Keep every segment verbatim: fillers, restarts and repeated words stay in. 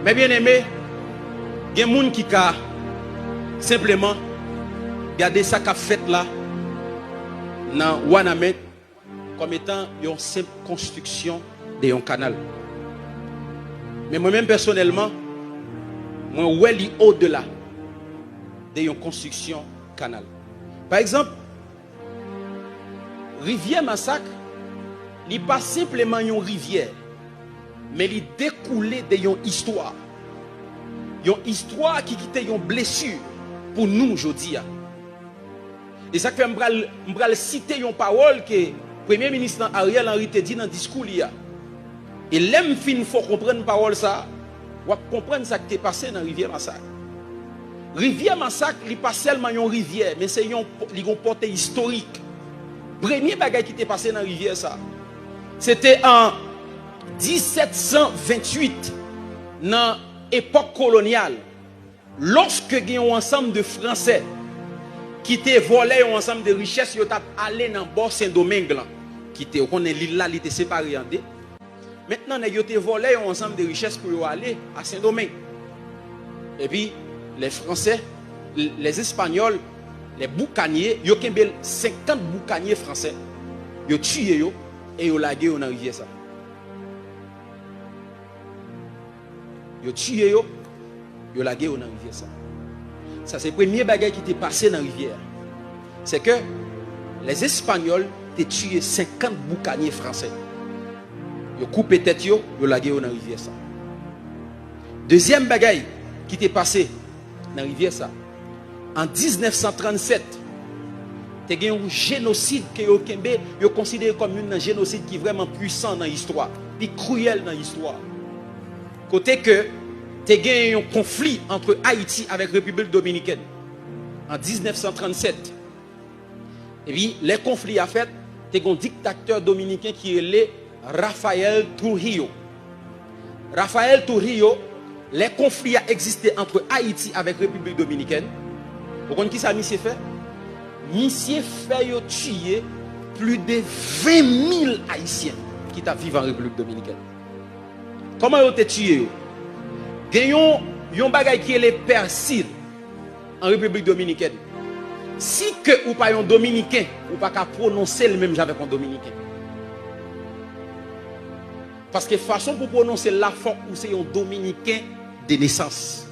Mes bien-aimés, gen moun ki ka senpleman gade sa k ap fèt la nan Wanament kòm etan yon senp konstriksyon de yon kanal. Men mwen menm pèsonèlman, mwen wè li odela de yon konstriksyon kanal. Pa egzanp, Rivyè Masak, li pa senpleman yon rivyè, men li dekoule de yon istwa. Yon istwa ki kite yon blesi pou nou jodi a. E sa k fè m pral, m pral site yon pawòl ke Premye Minis lan, Ariel Henry, te di nan diskou li a. E lè m fin fè w konprann pawòl sa a, w ap konprann sa k te pase nan Rivyè Masak. Rivyè Masak, li pa sèlman yon rivyè, men se yon, li gon pòte istorik. Premye bagay ki te pase nan rivyè sa a, se te an disèt san venntuit, nan epòk kolonyal, lòske gen yon ansanm de Fransè ki te vòlè yon ansanm de richès, yo t ap ale nan bò Sendomeng lan, ki te, ou konnen, lil la, li te separe an de. Mentnan, nèg yo te vòlè yon ansanm de richès pou yo ale a Sendomeng. Epi, lè Fransè, lè Espanyòl, lè boukanye, yo kenbe senkant boukanye fransè. Yo tiye yo e yo lage yo nan rivyè sa. Yo tiye yo, yo lage yo nan rivyè sa. Sa se premye bagay ki te pase nan rivyè a. Se ke lè Espanyòl te tiye senkant boukanye fransè. Yo koupe tèt yo, yo lage yo nan rivyè sa. Dezyèm bagay ki te pase nan rivyè sa, an diznèf san trannsèt, te gen yon jenosid ke yo kenbe, yo konsidere kòm youn nan jenosid ki vrèman pwisan nan istwa, pi kriyèl nan istwa. Kote ke te gen yon konfli ant Ayiti avèk Repiblik Dominikèn an diznèf san trannsèt. Epi, lè konfli a fèt, te gen yon diktatè dominiken ki rele Rafael Trujillo. Rafael Trujillo, lè konfli a egziste ant Ayiti avèk Repiblik Dominikèn, ou konn kisa misye fè? Misye fè yo tiye plis de ven mil Ayisyen ki t ap viv an Repiblik Dominikèn. Kòman yo te tiye yo? Gen yon, yon bagay ki rele pèsil an Repiblik Dominikèn. Si ke ou pa yon Dominiken, ou pa ka pwononse l menm jan avèk yon Dominiken. Paske fason pou pwononse l la, fòk ou se yon Dominiken de nesans.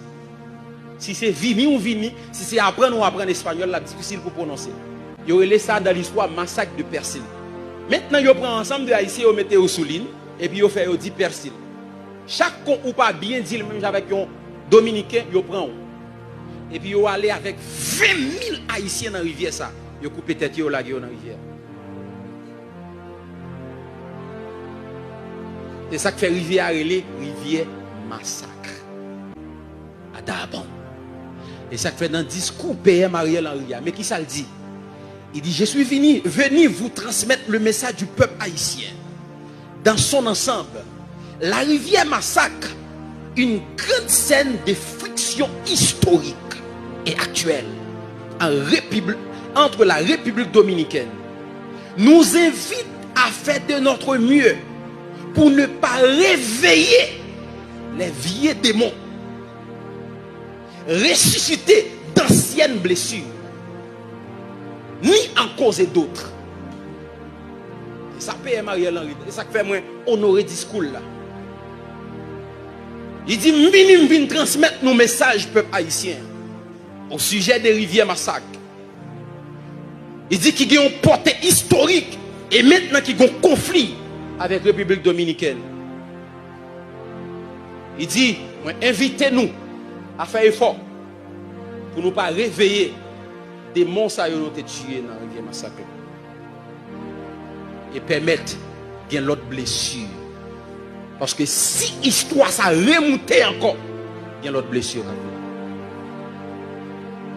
Si se vini ou vini, si se aprann ou aprann espanyòl, l ap difisil pou pwononse. Yo rele sa nan listwa masak de pèsil. Mentnan, yo pran ansanm de Ayisyen, yo mete yo sou liy, epi yo fè yo di pèsil. Chak kon ou pa byen di l menm jan avèk yon Dominiken, yo pran w. Epi yo ale avèk ven mil Ayisyen nan rivyè sa. Yo koupe tèt yo, yo lage yo nan rivyè. Se sa k fè rivyè a rele Rivyè Masak. Adabon. E sa k fè nan diskou P M Ariel Henry a, men kisa l di? Il dit, je suis venu, venu vous transmettre le message du peuple haïtien dans son ensemble. La rivière Massacre, une grande scène de friction historique et actuelle en Républi-, entre la République dominicaine, nous invite à faire de notre mieux pour ne pas réveiller les vieux démons, ressusciter d'anciennes blessures, ni en causer d'autres. E sa P M Ariel Henry, e sa k fè mwen onore diskou l la. Li di, m vini, m vin transmèt nou mesaj pèp ayisyen o sijè de rivyè Masak. Li di ki gen yon pòte istorik e mentnan ki gen yon konfli avèk Repiblik Dominikèn. Li di, mwen envite nou a fè efò pou nou pa reveye demon sa yo nou te tiye nan rivyè Masak la e pèmèt gen lòt blesi. Paske si istwa sa remoute ankò, gen lòt blesi k ap vini.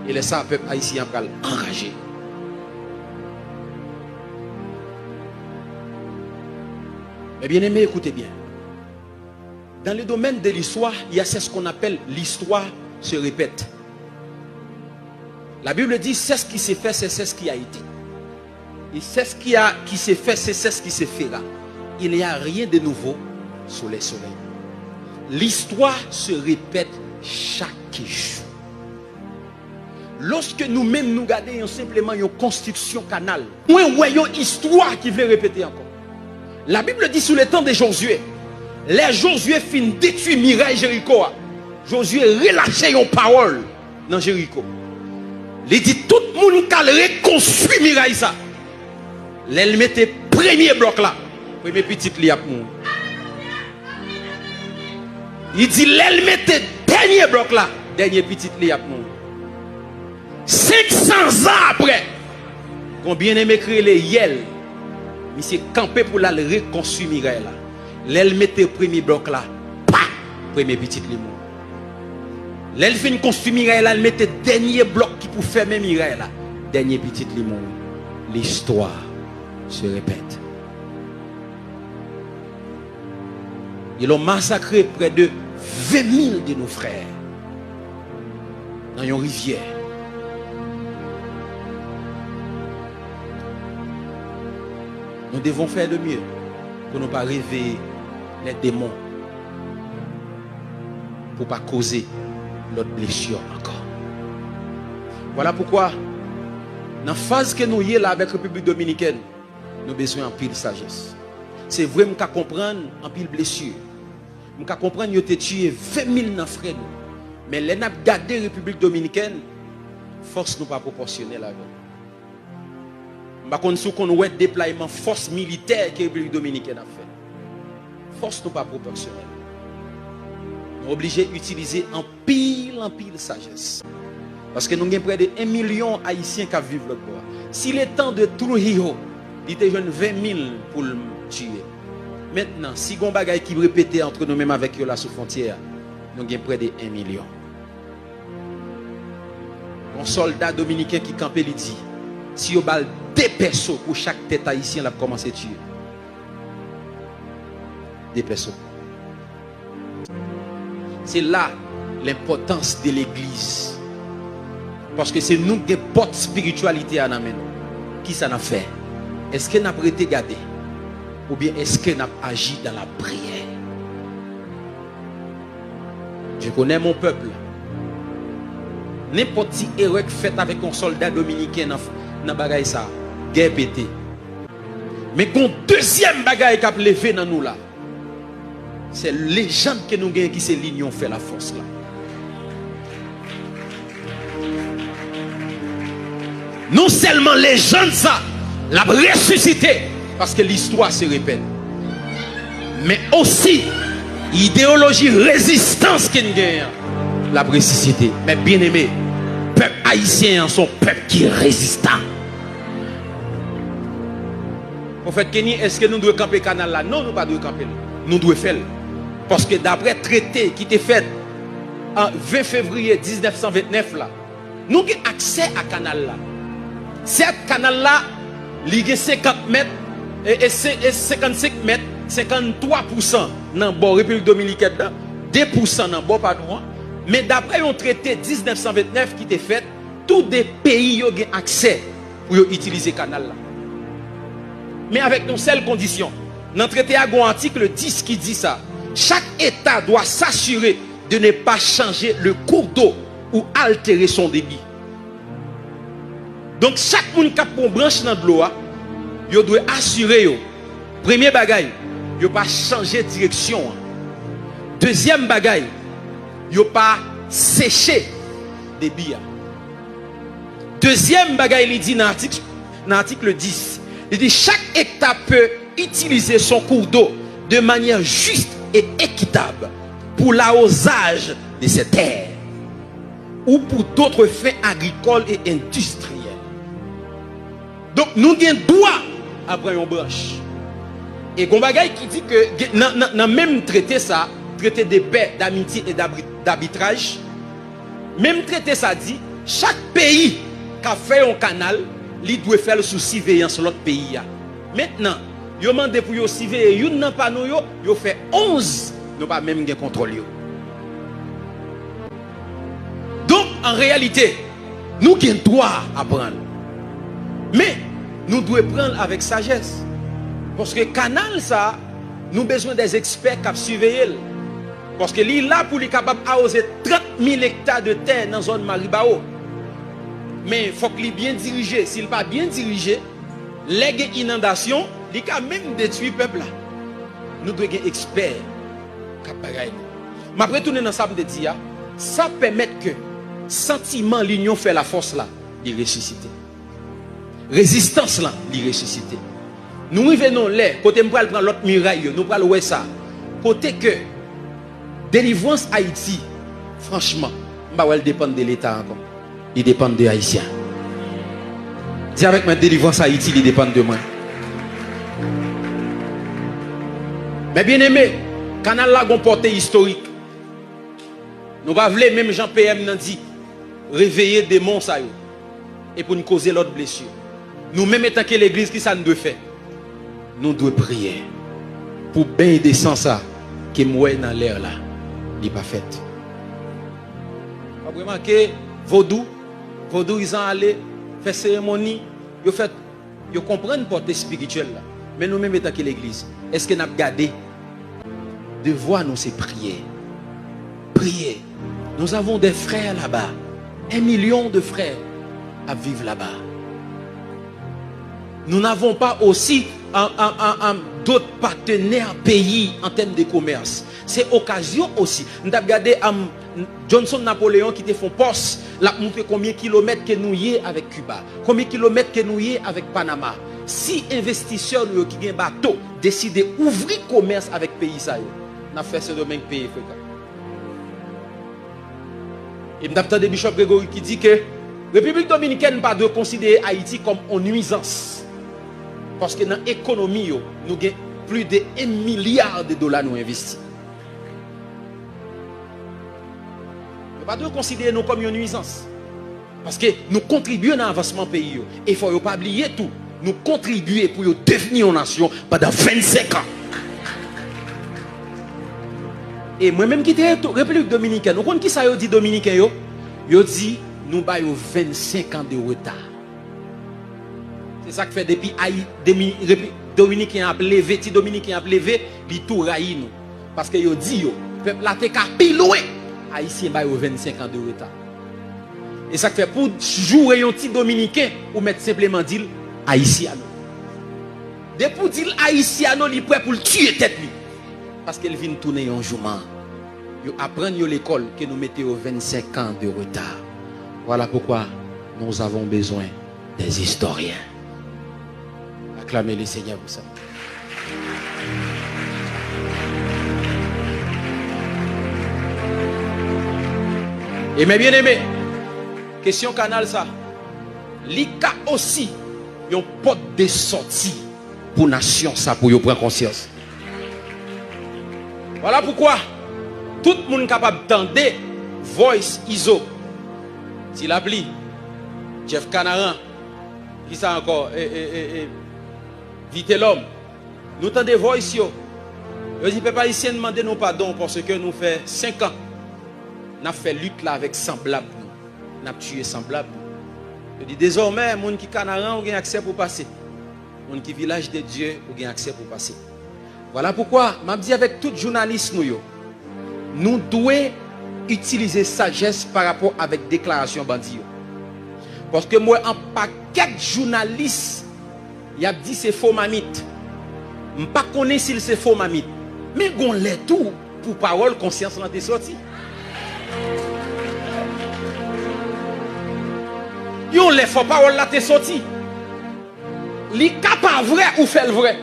E lè sa a, pèp ayisyen an pral anraje. Mes bien-aimés, écoutez bien. Dans le domaine de l'histoire, il y a ce qu'on appelle l'histoire se répète. La Bible dit, c'est ce qui s'est fait, c'est ce qui a été. Et c'est ce qui a, qui s'est fait, c'est ce qui se fera. Il n'y a rien de nouveau sous le soleil. L'histoire se répète chaque jour. Lòske nou menm nou gade yon senpleman yon konstriksyon kanal, mwen wè yon istwa ki vle repete ankò. La Bible dit sous le temps de Josué, lè Josué fin detwi miray Jeriko a, Josué relache yon pawòl nan Jeriko. Li di tout moun k al rekonstwi miray sa. Lè l mete premye blòk la, premye pitit li ap mouri. Li di lè l mete dènye blòk la, dènye pitit li ap mouri. Senk san zan apre, gon byeneme ki rele Yèl, misye kanpe pou l al rekonstwi miray la. Lè l mete premye blòk la, pa! Premye pitit li mouri. Lè l fin konstwi miray la, l mete dènye blòk ki pou fèmen miray la. Dènye pitit li mouri. L'histoire se répète. Ils ont massacré près de vingt mille de nos frères dans une rivière. Nous devons faire de mieux pour ne pas réveiller les démons, pour pas causer l'autre blessure encore. Voilà pourquoi, dans la phase que nous y est là avec République Dominicaine, nou bezwen anpil sajès. Se vre m ka konprann anpil blesi. M ka konprann yo te tiye ven mil nan frè nou. Men lè n ap gade Repiblik Dominikèn, fòs nou pa pwopòsyonèl avè l. M pa konn si w konn wè deplwayman fòs militè ke Repiblik Dominikèn ap fè. Fòs nou pa pwopòsyonèl. Nou oblije itilize anpil, anpil sajès. Paske nou gen prè de en milyon Ayisyen k ap viv lòt bò a. Si le tan de Trujillo, li te jwenn ven mil pou l tiye. Mentnan, si gon bagay ki repete antre nou menm avèk yo la sou fwontyè a, nou gen prè de en milyon. Yon sòlda dominiken ki kanpe, li di, si yo ba l de pèso pou chak tèt ayisyen, l ap kòmanse tiye. De pèso. Se la lenpòtans de legliz. Paske se nou k gen pòt espirityalite a nan men nou. Kisa n ap fè? Èske n ap rete gade? Oubyen èske n ap aji dans la prière? Je connais mon peuple. Nenpòt ti erè k fèt avèk yon sòlda dominiken nan, nan bagay sa, gè pete. Men gon dezyèm bagay k ap leve nan nou la. Se lejann ke nou genyen ki se linyon fè lafòs la. Non sèlman lejann sa, l ap resisite, paske listwa se repèt. Men osi, ideyoloji rezistans ke n genyen an, l ap resisite. Men byeneme, pèp ayisyen an se yon pèp ki rezistan. Pwofèt Kenny, èske nou dwe kanpe kanal la? Non, nou pa dwe kanpe l. Nou dwe fè l. Paske daprè trete ki te fèt an ven fevriye diznèf san ventnèf la, nou gen aksè a kanal la. Sèt, kanal la, li gen senkant mèt, e, e sen-, e senkannsenk mèt, senkanntwa pousan nan bò Repiblik Dominikèn nan, de pousan nan bò pa nou an. Men daprè yon trete diznèf san ventnèf ki te fèt, tou de peyi yo gen aksè pou yo itilize kanal la. Men avèk yon sèl kondisyon. Nan trete a, gon atik dis ki di sa, chaque État doit s'assurer de ne pas changer le cours d'eau ou altérer son débit. Donk, chak moun k ap pran branch nan dlo a, yo dwe asire yo, premye bagay, yo pa chanje direksyon an. Dezyèm bagay, yo pa seche debi a. Dezyèm bagay li di nan atik, nan atik dis, li di, chaque État peut utiliser son cours d'eau de manière juste et équitable pour l'arrosage de ses terres ou pour d'autres fins agricoles et industrielles. Donk, nou gen dwa a pran yon branch. E gon bagay ki di ke gen, nan, nan, nan menm trete sa, trete de pè, damitye e dabri-, dabitraj, menm trete sa di, chak peyi k ap fè yon kanal, li dwe fè l sou siveyans lòt peyi a. Mentnan, yo mande pou yo siveye youn nan pa nou yo, yo fè onz, nou pa menm gen kontwòl yo. Donk, an reyalite, nou gen dwa a pran l. Men, nou dwe pran l avèk sajès. Paske kanal sa, nou bezwen dè ekspè k ap siveye l. Paske li la pou li kapab awoze trant mil ekta de tè nan zòn Maribawo. Men fòk li byen dirije. Si l pa byen dirije, lè gen inondasyon, li ka menm detwi pèp la. Nou dwe gen ekspè k ap bay règ. M ap retounen nan sa m te di a. Sa pèmèt ke santiman linyon fè lafòs la, li resisite. Rezistans lan, li resisite. Nou rive nan yon lè kote m pral pran lòt miray yo, nou pral wè sa. Kote ke delivrans Ayiti, franchman, m pa wè l depann de Leta ankò. Li depann de Ayisyen. Di avèk mwen, delivrans Ayiti, li depann de mwen. Men byeneme, kanal la gon pòte istorik. Nou pa vle, menm jan P M nan di, reveye demon sa yo. E pou n koze lòt blesi. Nou menm, antanke legliz, ki sa n dwe fè? Nou dwe priye pou beny de san sa ke m wè nan lè la, li pa fèt. W ap remake, vodou, vodouyizan ale fè seremoni, yo fè, yo konprann pòte espirityèl la. Men nou menm, antanke legliz, èske n ap gade? Devwa nou se priye. Priye. Nous avons des frères là-bas. Un million de frères ap viv laba. Nous n'avons pas aussi, euh, euh, euh, euh, d'autres partenaires pays en termes de commerce. Se okazyon osi. M t ap gade, um, Johnson Napoleon ki te fè yon pòs, l ap montre konbyen kilomèt ke nou ye avèk Kiba, konbyen kilomèt ke nou ye avèk Panama. Si envestisè nou yo ki gen bato deside ouvri komès avèk peyi sa yo, n ap fè Sendomeng peye frekan. E m t ap tande Bishop Gregory ki di ke Repiblik Dominikèn pa dwe konsidere Ayiti kòm on nwizans. Paske nan ekonomi yo, nou gen plis de un milliard de dola nou envesti. Yo pa dwe konsidere nou kòm yon nwizans. Paske nou kontribye nan avansman peyi yo. E fò yo pa bliye tou, nou kontribye pou yo devni yon nasyon pandan vennsenk an. E mwen menm ki te Reto-, Repiblik Dominikèn, ou konn kisa yo di Dominiken yo? Yo di nou ba yo vennsenk an de reta. Se sa k fè depi Ayi-, demi-, Repi-, Dominiken ap leve, ti Dominiken ap leve, li tou rayi nou. Paske yo di yo, pèp la te ka pi lwen. Ayisyen ba yo vennsenk an de reta. E sa k fè pou w joure yon ti Dominiken, ou mèt senpleman di l Ayisiano. Depi w di l Ayisiano, li prè pou l tiye tèt li. Paske l vin tounen yon jouman. Yo aprann yo lekòl ke nou mete yo vennsenk an de reta. Voilà pourquoi nous avons besoin des historiens. Acclamez le Seigneur pour ça. E men byeneme, kesyon kanal sa, li ka osi yon pòt de sòti pou nasyon sa, pou yo pran konsyans. Vwala poukwa tout moun kapab tande voice Izo, Ti Lapli, Jeff Canaran, kisa ankò, e, e, e, e, Vitelhomme. Nou tande voice yo. Yo di, pèp ayisyen, n mande nou padon paske nou fè senk an n ap fè lit la avèk sanblab nou. N ap tiye sanblab nou. Yo di, dezòmè, moun ki Kanaran, ou gen aksè pou pase. Moun ki Vilaj de Dye, ou gen aksè pou pase. Vwala poukwa m ap di avèk tout jounalis nou yo, nou dwe itilize sajès pa rapò avèk deklarasyon bandi yo. Paske m wè an pakèt jounalis, y ap di se fo mamit. M pa konnen si l se fo mamit. Men gon lè tou, pou pawòl konsyans lan te sòti. Yon lè fò pawòl la te sòti. Li ka pa vrè, ou fè l vrè.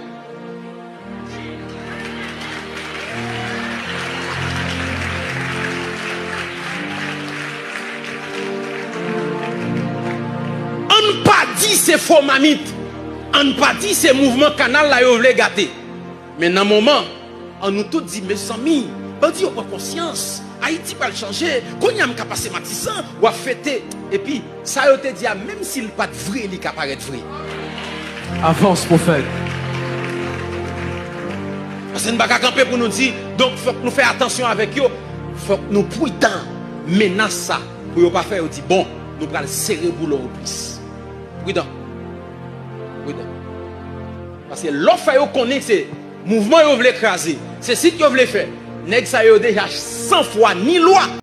Ann pa di se fo mamit. Ann pa di se mouvman kanal la yo vle gate. Men nan moman, ann nou tout di, mezanmi, bandi yo pran konsyans, Ayiti pral chanje, kounye a m ka pase Matisan, w ap fete. Epi, sa yo te di a, menm si l pa t vre, li ka parèt vre. Avance, prophète. Paske n pa ka kanpe pou nou di, donk, fòk nou fè atansyon avèk yo, fòk nou pridan. Menas sa, pou yo pa fè yo di, bon, nou pral sere boulon yo plis. Pridan. Pridan. Paske lè w fè yo konnen se mouvman yo vle kraze, se sit yo vle fè, Nèg sa yo deja san fwa ni lwa.